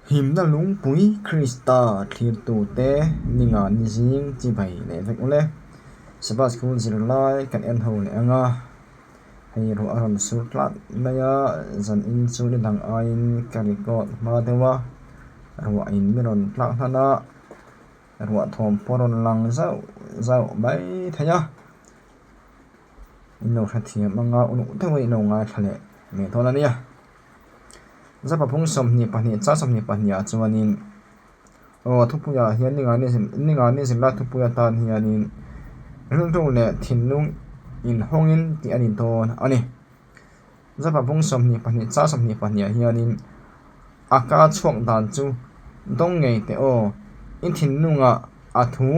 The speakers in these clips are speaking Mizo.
Himna lungpui Krista thlirtute ninga ni zing chibai leh vek ule. Sabbath School zirlai kan en ho leh ang a, hei ruah a rawn sur tlat mai a, zan in chu ni dang aiin ka record hma deuh a, ruah in mi rawn tlak hnan a, ruah thawm pawh a rawn lang zauh zauh mai thei a. In lo hrethiam anga uluk deuhin in lo ngaithla leh mai dawn a nia. Zapaphung 22 chang 22 ah chuanin aw thupuiah hian ninga ni zirlai thupui atan hianin rilru leh thinlung inhawngin tih a ni dawn a ni. Zapaphung 22 chang 22 ah hianin a ka chhuak dan chu dawng ngei teh aw, i thinlungah a thu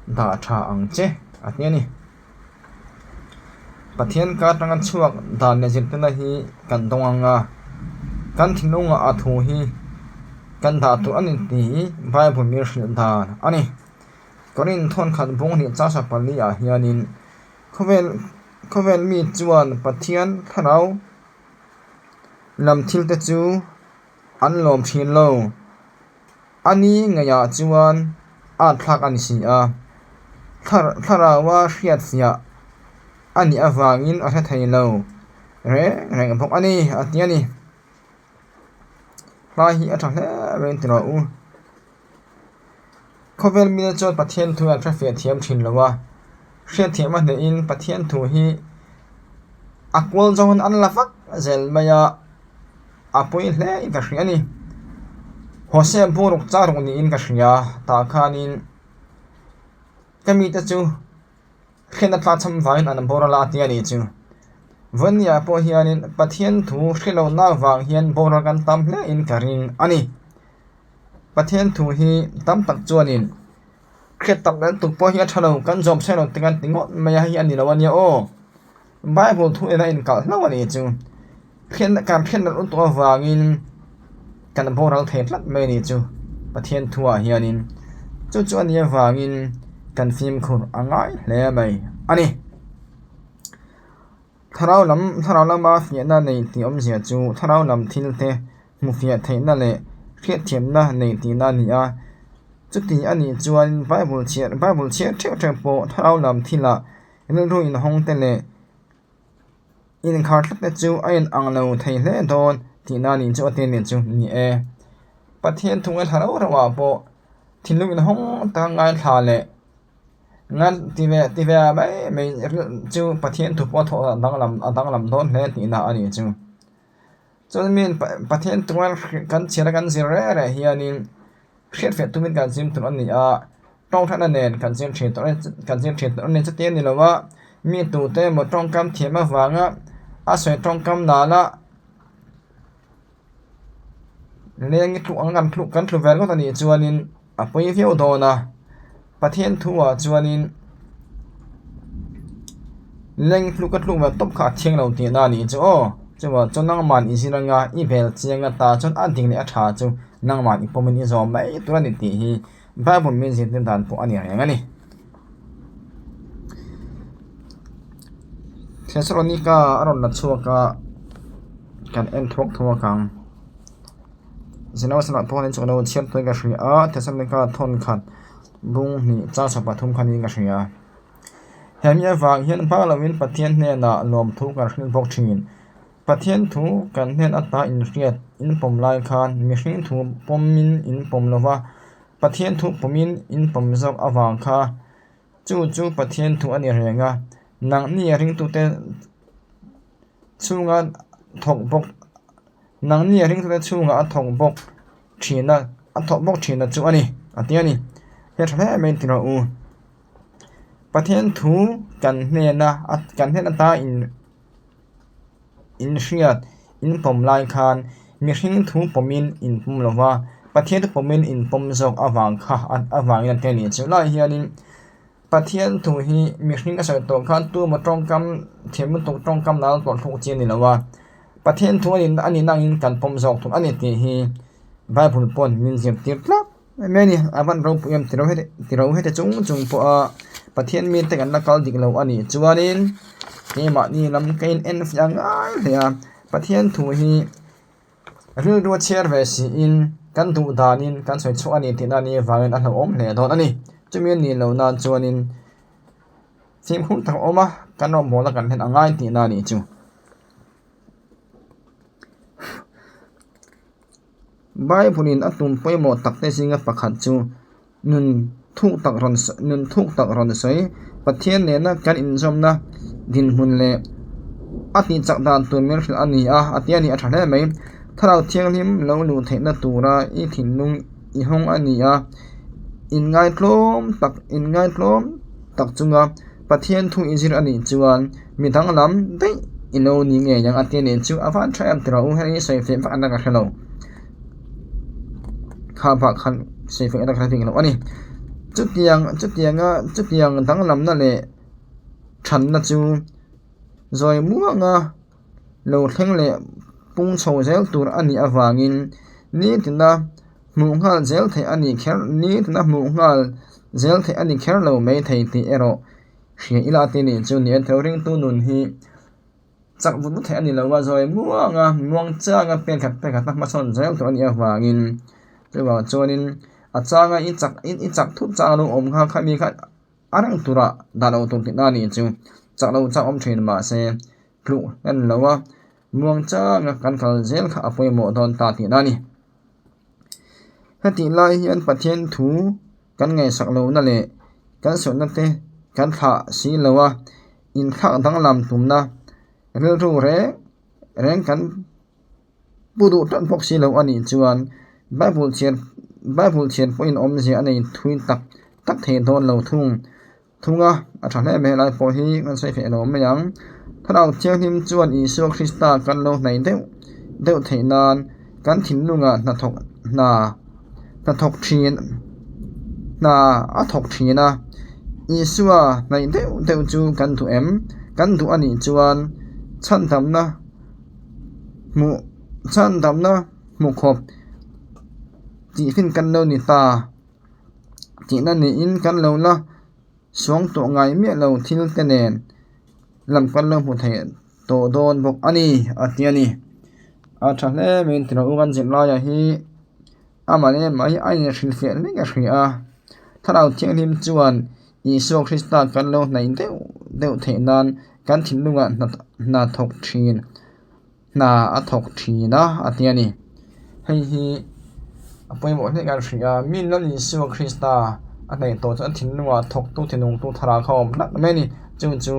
dah tha ang che a ti a ni. Pathian ka atanga chhuak dan leh zirtirna hi kan dawng ang a, kan thinlungah a thu hi kan dah tur a ni tih hi Bible min hrilh dan a ni. Korin thawnkhat bung hnih chasa pali ah hianin khawvel khawvel mi chuan Pathian thlarau lam thil te chu an lawm thin lo. A ni ngeiah chuan a thlak a ni si a, thlarau-a hriatfiah a nih avangin a hre thei lo reng reng bawk a ni, a ti a ni. Hlai hi a tha hle mai ti rawh u. Khawvel mite chuan Pathian thu an hrefiah thiam thin lo a, hriatthiam a hnehin Pathian thu hi a kual zawngin an la vak zel mai a. A pawi hle in ka hria a ni. Hosea buruk char ruk niin ka hria tah khanin ka mite chu hriatna tlachham vangin an boral a tia ni chu. Vawinia pawh hianin Pathian thu hrilona vang hian boral kan tam hle in ka ring a ni. Pathian thu hi tam tak chuanin hriat tak leh tuk pawh hi a tha lo kan zawm sawi lo te kan ti ngawt mai a hei a ni lo a nia aw. Bible thu nen a inkalh hlauh a nih chu. Hriatna kan hriatna lutuk avangin kan boral thei tlat mai a nih chu Pathian thuah hianin. Chu chu a nih avangin kan fimkhur a ngai hle mai a ni. Thlarau lam thlarau lama fiahna nei tih awmzia chu thlarau lam thil te hmuhfiah theihna leh hriatthiamna nei tihna a ni a. Chuti a nih chuan Bible chhiar Bible chhiar theuh theuh pawh thlarau lam thilah Rilru inhawng te leh inkhar tlat te chu a in ang lo thei hle dawn tihna nih chu a ti nih chu ni e. Pathian thung a thla rauh rauh ah pawh thinlung inhawng taka ngaithla leh ngan ti ve ti ve mai mai chu Pathian thu pawh a thawh a danglam a danglam dawn hle tihna a nih chu. Chuan mi Pathian tunga kan chhiar a kan zir reh reh hianin hriatfiah tumin kan zim tur a ni a, tawngthatna nen kan zir thin tur kan zir thin tur a ni. Chuti a ni lo a, mi tute emaw tawngkam thiam avanga a sawi tawngkam nana leng i tluk ang kan tluk kan tlu vel ngawt a nih chuanin a pawi viau dawn a, Pathian thuah chuanin leng tluk a tluk ve tawp kha a thiang lo tihna a nih chu aw. Chuvang chuan nangman i zir anga i vel chiang ata chuan a dik leh a tha chu nangman i pawmin i zawm mai tur a ni tih hi Bible min zirtir dan pawh a ni reng a ni. Thesalonika a rawn la chhuak a kan en thuak thuak ang. Zirlai sanah pawh hian chawhlo chhiat pawhin ka hria a, Thesalonika thawnkhat bung hnih chang chho pathum khanin ka hria. He mi avang hian hma lovin Pathian hnenah lawmthu kan hrilh bawk thin. Pathian thu kan hnen ata inhriat inpawm lai khan mihring thu pawmin inpawm lova, Pathian thu pawmin inpawm zawk avang kha chu chu Pathian thu a ni reng a, nangni ringtute chhunga thawk bawk Nangni a ringtute chhungah a thawk bawk thin a, a thawk bawk thin a chu a ni, a ti a ni. He tha hle mai ti rawh u. Pathian thu kan hnena kan hnen ata in inhriat inpawm lai khan mihring thu pawmin inpawm lo va, Pathian thu pawmin inpawm zawk avang kha avangin a ti a ni. Chu lai hianin Pathian thu hi mihring a sawi tawh khan tuma tawngkam thiam lutuk tawngkam nana tawlh thluk chi a ni lo a. Pathian thu a nih na angin kan pawm zawk thung a ni tih hi Bible pawn min zirtir tlat mai a ni. A van ropui em ti ro heti chung chung pawha Pathian mite kan la kal dik lo a nih chuanin keimahni lam ka in en fiah ngai hle a. Pathian thu hi rilru a chhiar ve siin kan duh danin kan sawi chhuak a ni tihna nih avangin a hlauhawm hle dawn a ni. Chumi a nih loh nan chuanin fimkhur tak a awm a, kan rawngbawlna kan hlen a ngai tihna a nih chu. Bible-in a tum pawimawh takte zinga pakhat chu nun thuk tak rawn nun thuk tak rawn sawi. Pathian nena kan inzawmna dinhmun leh a tihchak dan tur min hrilh a ni a, a ti a ni a tha hle mai. Thlarau Thianghlim lo luh theihna tura i thinlung i hawng a ni a, inngaitlawm tak inngaitlawm tak chunga Pathian thu i zir a nih chuan mi danglam daih i lo ni ngei ang a ti a nih chu a van tha em tiraw u hei sawi feh vak an la ka hre lo. Kha bak khan sawi feh an la ka hre bik lo a ni. Chutiang chutianga chutiang danglamna leh thanna chu zawi muanga lo thleng leh pung chho zel tur a nih avangin nitina hmuh nghal zel theih a nih kher nitina hmuh nghal zel theih a ni kher lo maithei tih erawh hria ila a ti nih chu ni a tho ringtu nun hi. Chak vut vut theih a ni lo a, zawi muanga muang changa pen khat pen khat a hmasawn zel tawh a nih avangin chuvang chuanin a changa i chak i chak thut chang a lo awm kha khami kha a reng turah dah loh tur tihna a nih chu chak lo chak awm thin mahse tluh hlen lo a muang changa kan kal zel kha a pawimawh dawn ta tihna a ni. Hetih lai hian Pathian thu kan ngaihsak lohna leh kan sualna te kan thlah si lo a, inthlak danglam tumna rilru reng reng kan pu duh tlat bawk si lo a nih chuan Bible chhiar Bible chhiar pawhin awmzia a nei thui tak tak thei dawn lo thung. Thung a, a tha hle mai helai pawh hi kan sawi feh lo mai ang. Thlarau Thianghlim chuan Isua Krista kan lo hnaih deuh deuh theih nan kan thinlungah hnathawk hna hnathawk thin hna a thawk thin a. Isua hnaih deuh deuh chu kan duh em? Kan duh a nih chuan chhandamna hmuh chhandamna hmuh khawp tihfin kan lo ni ta. Tihna niin kan lo la suang tawh ngai miah lo thil te nen lam kan lo hmu thei tawh dawn bawk a ni a ti a ni. A tha hle mai tilo u kan zirlaiah hi amah leh amah hi a inhrilhfiah mek a hria a, Thlarau Thianghlim chuan Isua Krista kan lo hnaih deuh deuh theih nan kan thinlungah hna thawk thin. Hna a thawk thin a, a ti a ni. Hei hi a pawimawh hle kan hria a, mi Lal Isua Krista a hnaih tawh chuan a thinlungah thawktu thinlungtu thar ah kha a awm tlat mai a ni. Chu chu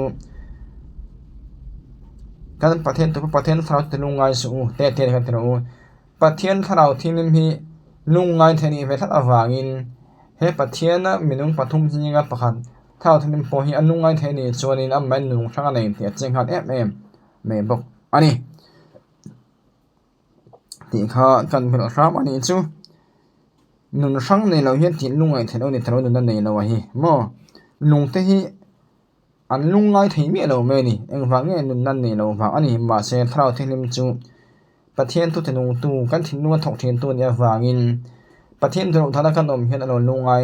kan Pathian tupa Pathian thlarau chu lungngai suh u te te kan ti rawh u. Pathian thlarau thianghlim hi lungngai theih a nih ve tlat avangin he Pathiana minung pathum zinga pakhat thlarau thianghlim pawh hi a lungngai theih a nih chuanin amah in nung hrang a nei tih a chiang nghal em em. mai bawk a ni tih kha kan hmelh hram a nih chu nun hrang nei lo hian tih lungngaih theih loh a ni thei lo nunna nei lo a hi maw lung te hi an lungngai thei miah lo mai a ni engvang nge nunna nei lo vang a ni mahse thlarau thianghlim chu. Pathian thu thinungtu kan thinlunga thawk thintu a nih avangin Pathian duhloh thana kan awm hian a lo lungngai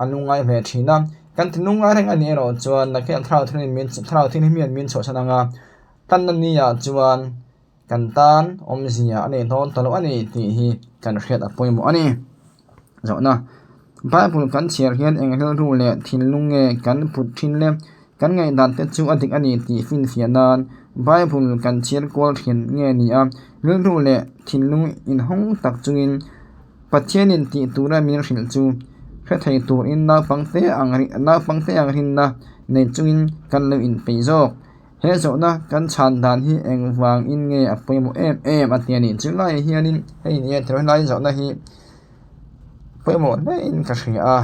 a lungngai ve thin a. Kan thinlungngai reng a nih erawh chuan nakin thlarau thianghlim min thlarau thianghlim hian min chhuahsan ang a, tanna niah chuan kan tan awmzia a nei dawn ta lo a ni tih hi kan hriat a pawimawh a ni. Zawhna, Bible kan chhiar hian eng rilru leh thinlung nge kan put thin le? Kan ngaihdan te chu a dik a ni tih finfiah nan Bible kan chhiar kual thin nge ni a, rilru leh thinlung inhawng tak chungin Pathianin tih tura min hrilh chu hre thei turin naupangte ang naupangte ang rinna nei chungin kan lo inpeih zawk. He zawhna kan chhan dan hi engvangin nge a pawimawh em em a ti a ni. Chulaiah hianin hei ni a helai zawhna hi pawimawh hlein ka hria a.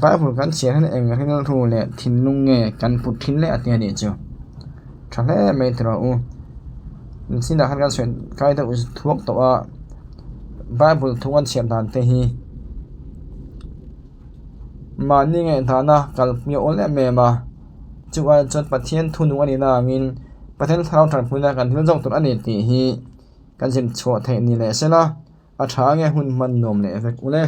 Bible kan chhiar hian eng rilru leh thinlung nge kan put thin le a ti a nih chu. Tha hle mai ti rawh u. Nichinah khan kan sawi kai deuh thuak tawh a, Bible thu kan chhiar dan te hi. Mahni ngaihdana kalpui a awl em em a, chu ai chuan Pathian thu nung a nih na angin Pathian thlarau tanpuina kan thil zawk tur a ni tih hi kan zir chhuah theih ni leh sela a tha nge hun hman nuam leh vek ule.